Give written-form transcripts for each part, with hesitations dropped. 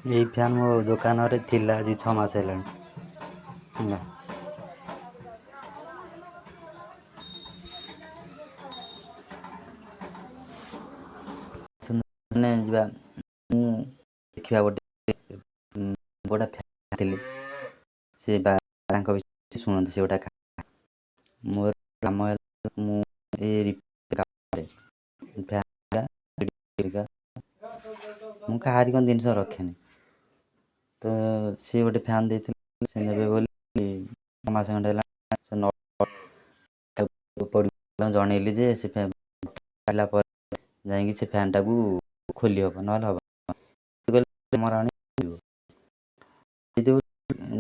ଏଇ ଫ୍ୟାନ୍ ମୋ ଦୋକାନରେ ଥିଲା ଆଜି 6 ମାସ ହେଲାଣି। ହେଲା, ମାନେ ଯିବା ମୁଁ ଦେଖିବା। ଗୋଟେ ଗୋଟେ ଫ୍ୟାନ୍ ଥିଲି ସେ ବା ତାଙ୍କ ବିଷୟରେ ଶୁଣନ୍ତୁ। ସେ ଗୋଟା ମୋର କାମ ହେଲା, ମୁଁ ଏ ଫ୍ୟାନ୍, ମୁଁ କାହାରି କ'ଣ ଜିନିଷ ରଖେନି। ତ ସିଏ ଗୋଟେ ଫ୍ୟାନ୍ ଦେଇଥିଲେ, ସେ ନେବେ ବୋଲି। 6 ମାସ ଖଣ୍ଡେ ହେଲା। ସେ ନ ଜଣେଇଲି ଯେ ସେ ଫ୍ୟାନ୍ ପରେ ଯାଇକି ସେ ଫ୍ୟାନ୍ଟାକୁ ଖୋଲି ହେବ, ନହେଲେ ହେବ ମୋର ଆଣି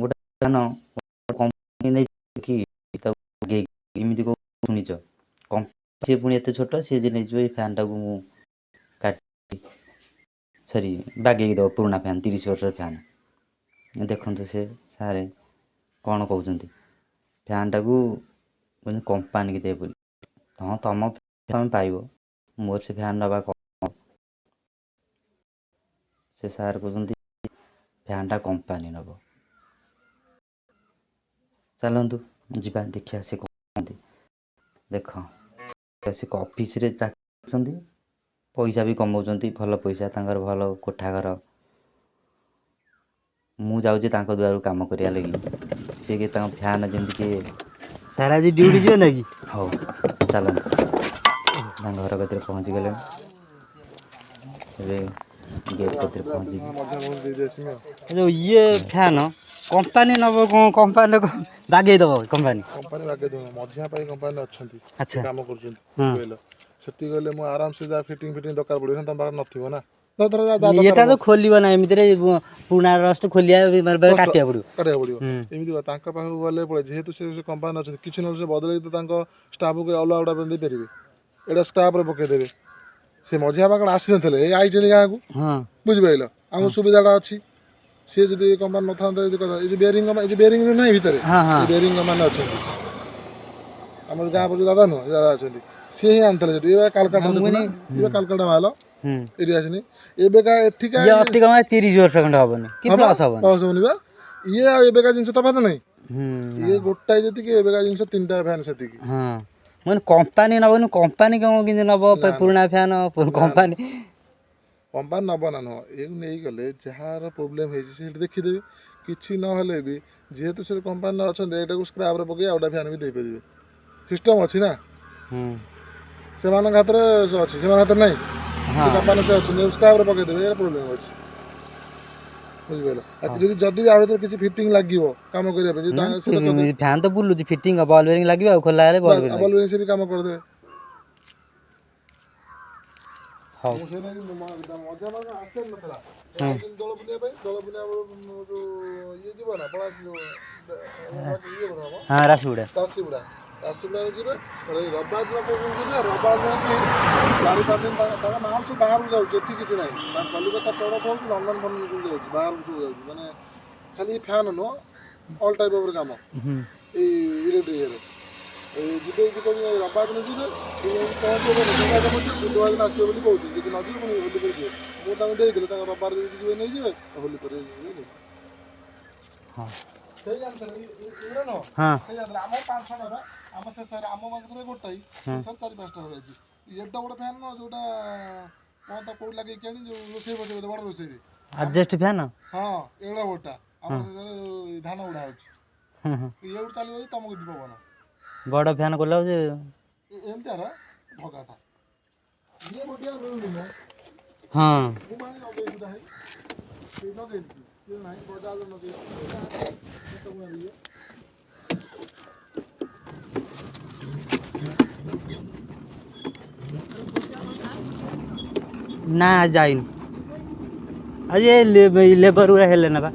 ଗୋଟେ ଫ୍ୟାନ୍ କମ୍ପାନୀ ନେଇକି ତାକୁ ଏମିତି କେଉଁ ଶୁଣିଛ? ସିଏ ପୁଣି ଏତେ ଛୋଟ, ସିଏ ଯେ ନେଇଯିବ ଏଇ ଫ୍ୟାନ୍ଟାକୁ, ମୁଁ କାଟି ସରି ବାଗେଇକି ଦେବ ପୁରୁଣା ଫ୍ୟାନ୍, 30 ବର୍ଷର ଫ୍ୟାନ୍। ଦେଖନ୍ତୁ, ସେ ସାରେ କ'ଣ କହୁଛନ୍ତି, ଫ୍ୟାନ୍ଟାକୁ କମ୍ପାନୀକି ଦେବେ ବୋଲି। ହଁ, ତମ ତମେ ପାଇବ, ମୋର ସେ ଫ୍ୟାନ୍ ନେବା କ'ଣ? ସେ ସାର୍ କହୁଛନ୍ତି ଫ୍ୟାନ୍ଟା କମ୍ପାନୀ ନେବ। ଚାଲନ୍ତୁ ଯିବା, ଦେଖିବା ସେ କହନ୍ତି। ଦେଖ, ସେ ଅଫିସରେ ଚାକିରି, ପଇସା ବି କମାଉଛନ୍ତି, ଭଲ ପଇସା ତାଙ୍କର, ଭଲ କୋଠା ଘର। ମୁଁ ଯାଉଛି ତାଙ୍କ ଦୁଆରକୁ କାମ କରିବା ଲାଗି। ସିଏ କି ତାଙ୍କ ଫ୍ୟାନ୍ ଯେମିତି କିଏ ସାର୍, ଆଜି ଡ୍ୟୁଟି ଯିବେ ନା କି? ହଉ ଚାଲନ୍ତୁ, ତାଙ୍କ ଘର କତିରେ ପହଞ୍ଚିଗଲେଣି। ଏବେ ଗେଟ୍ କତିରେ ପହଞ୍ଚିକି ଯୋଉ ଇଏ ଫ୍ୟାନ୍ କମ୍ପାନୀ ନେବ କ'ଣ? କମ୍ପାନୀ ବାଗେଇ ଦେବ? କମ୍ପାନୀ କମ୍ପାନୀ ବାଗେଇ ଦେବ। ମଝିଆ ପାଇଁ କମ୍ପାନୀ ଅଛନ୍ତି, କାମ କରୁଛନ୍ତି। ବୁଝିଲ, ସେଠି ଗଲେ ମୁଁ ଆରାମସେ ଯାହା ଫିଟିଂ ଫିଟିଂ ଦରକାର ପଡ଼ିବ, ତମ ପାଖରେ ନଥିବ ନା। ଏଟା ତ ଖୋଲିବ ନା, ଏମିତିରେ ପୁରୁଣା ରଷ୍ଟ ଖୋଲିବା କାଟିବାକୁ ପଡ଼ିବ। କାଟିବାକୁ ପଡ଼ିବ। ଏମିତି ତାଙ୍କ ପାଖକୁ ଗଲେ ପଳେ, ଯେହେତୁ ସେ କମ୍ପାନୀ ଅଛନ୍ତି, କିଛି ନହେଲେ ସେ ବଦଳେଇକି ତ ତାଙ୍କ ଷ୍ଟାଫକୁ ଅଲଗା ଗୁଡ଼ା ଦେଇପାରିବେ। ଏଇଟା ଷ୍ଟାଫରେ ପକେଇଦେବେ। ସେ ମଝିଆ ପାଖରେ ଆସିନଥିଲେ, ଏଇ ଆଇଛନ୍ତି ଗାଁକୁ, ବୁଝିପାରିଲ? ଆମ ସୁବିଧାଟା ଅଛି। ସିଏ ଯଦି କମ୍ପାନୀ ନଥାନ୍ତା, ଯଦି କଥା ଏଇ ଯୋଉ ବେରିଂ, ଏଇ ଯୋଉ ବେରିଂ ନାହିଁ ଭିତରେ, ବେରିଂ କମ୍ପାନୀ ଅଛନ୍ତି। ଆମର ଗାଁ ପଛ ଦାଦା ନୁହଁ, ଦାଦା ଅଛନ୍ତି, ସିଏ ହିଁ ଆଣିଥିଲେ ସେଠି। ଏବେ କାଲକାଟା, ଏବେ କାଲକାଟା ମାଲ ଏଠି ଆସିନି ଏବେକା ଏଠିକା। ଅତି କମ 30 ବର୍ଷ ଖଣ୍ଡେ ହବନି କି ପ୍ଲସ୍ ହବନି? ପ୍ଲସ୍ ହବନି ବା। ଇଏ ଆଉ ଏବେକା ଜିନିଷ ତଫାତ ନାହିଁ। ଇଏ ଗୋଟାଏ ଯେତିକି, ଏବେକା ଜିନିଷ ତିନିଟା ଫ୍ୟାନ୍ ସେତିକି। ହଁ, ମୁଁ କମ୍ପାନୀ ନବନି, କମ୍ପାନୀ କ'ଣ କେମିତି ନବ ପୁରୁଣା ଫ୍ୟାନ୍ କମ୍ପାନୀ? କମ୍ପାନୀ ନବ ନା ନୁହଁ, ଏ ନେଇଗଲେ ଯାହାର ପ୍ରୋବ୍ଲେମ୍ ହେଇଛି ସେଠି ଦେଖିଦେବେ। କିଛି ନହେଲେ ବି ଯେହେତୁ ସେ କମ୍ପାନୀରେ ଅଛନ୍ତି, ଏଇଟାକୁ ସ୍କ୍ରାପରେ ପକେଇ ଆଉ ଗୋଟେ ଫ୍ୟାନ୍ ବି ଦେଇପାରିବେ। ସିଷ୍ଟମ୍ ଅଛି ନା ସେମାନଙ୍କ ହାତରେ ଅଛି, ସେମାନଙ୍କ ହାତରେ ନାହିଁ। ସେ କମ୍ପାନୀ ସେ ଅଛନ୍ତି, ସ୍କ୍ରାପରେ ପକେଇଦେବେ। ଏହାର ପ୍ରୋବ୍ଲେମ୍ ଅଛି, ବୁଝିପାରିଲ? ଯଦି ବି ଆ ଭିତରେ କିଛି ଫିଟିଂ ଲାଗିବ କାମ କରିବା ପାଇଁ, ଫ୍ୟାନ୍ ତ ବୁଲୁଛି, ଫିଟିଂ ବଲ୍ ବେରିଂ ଲାଗିବ। ଆଉ ଖୋଲା ହେଲେ ବଲ୍ ବେରିଂ ସେ ବି କାମ କରିଦେବେ। ହଉ, ମଝିଆ ନଥିଲା ଦୋଳ ପୂର୍ଣ୍ଣିମା ପାଇଁ। ଦୋଳ ପୂର୍ଣ୍ଣିମା ଯୋଉ ଇଏ ଯିବ ନା, ହଁ, ରାସିଗୁଡ଼ା, ରାସିଗୁଡ଼ା, ରାସିଗୁଡ଼ାରେ ଯିବେ। ରବିବାର ଦିନ କହୁଛନ୍ତି ଯିବେ। ରବିବାର ଦିନ 4 5 ଦିନ ତାଙ୍କ ମାଲ ସବୁ ବାହାରକୁ ଯାଉଛି, ଏଠି କିଛି ନାହିଁ। ତାଙ୍କ କଲିକତା ପ୍ରଡ଼କ୍ଟ ହେଉଛି, ଲଣ୍ଡନ ଫଣ୍ଡନ ସବୁ ଯାଉଛି, ବାହାରକୁ ସବୁ ଯାଉଛି। ମାନେ ଖାଲି ଫ୍ୟାନ୍ ନୁହଁ, ଅଲ୍ ଟାଇପ୍ ଅଫ୍ କାମ ଏଇ ଇଲେକ୍ଟ୍ରିକ୍ ଇଏରେ। ଯିବେ ଯିବେ, ରବିବାର ଦିନ ଯିବେ, ପହଞ୍ଚିବେ, ବୁଧବାର ଦିନ ଆସିବେ ବୋଲି କହୁଛନ୍ତି। ଯଦି ନ ଯିବେ ପୁଣି ହୋଲି ପରେ ଯିବେ। ମୁଁ ତାଙ୍କୁ ଦେଇଥିଲି, ତାଙ୍କ ରବିବାର ଯଦି ଯିବେ ନେଇଯିବେ, ହୋଲି ପରେ ଯିବେ। ସେଇ ଜାଣିଥିଲେ ନୁହଁ, ସେଇ ଜାଣିଥିଲେ। ଆମ 5 6 ଘର, ଆମ ଶେଷରେ, ଆମ ପାଖରେ ଗୋଟାଏ, ଶେଷରେ 4 5ଟା ଘର ଅଛି। ଏଡ ବଡ଼ ଫ୍ୟାନ୍ ନୁହଁ, ଯୋଉଟା କ'ଣ ତା କୋଉଠି ଲାଗେଇକି ଆଣି ଯୋଉ ରୋଷେଇ ବସେଇ, ବଡ଼ ରୋଷେଇରେ ଆଡଜଷ୍ଟ ଫ୍ୟାନ୍। ହଁ, ଏଡ ବଡ଼ଟା ଆମ ଶେଷରେ ଧାନ ଉଡ଼ା ହଉଛି। ଇଏ ଗୋଟେ ଚାଲିବ, ତମକୁ ଯିବ ପବନ। ବଡ଼ ଫ୍ୟାନ୍ କଲା ଯେ ଏମିତିଆର ଢଗାଟା ଇଏ ଗୋଟିଏ ମିଳୁନି। ହଁ, ମୁଁ ମାନେ ଲଗେଇଛି ନାହିଁ, ଲଗେଇଛି ସିଏ ନାହିଁ, ବଜାଜ ଲଗେଇଛି। ନା, ଯାଇନି ଆଜି। ଏ ଲେବର ଗୁଡ଼ା ହେଲେ ନା ବା।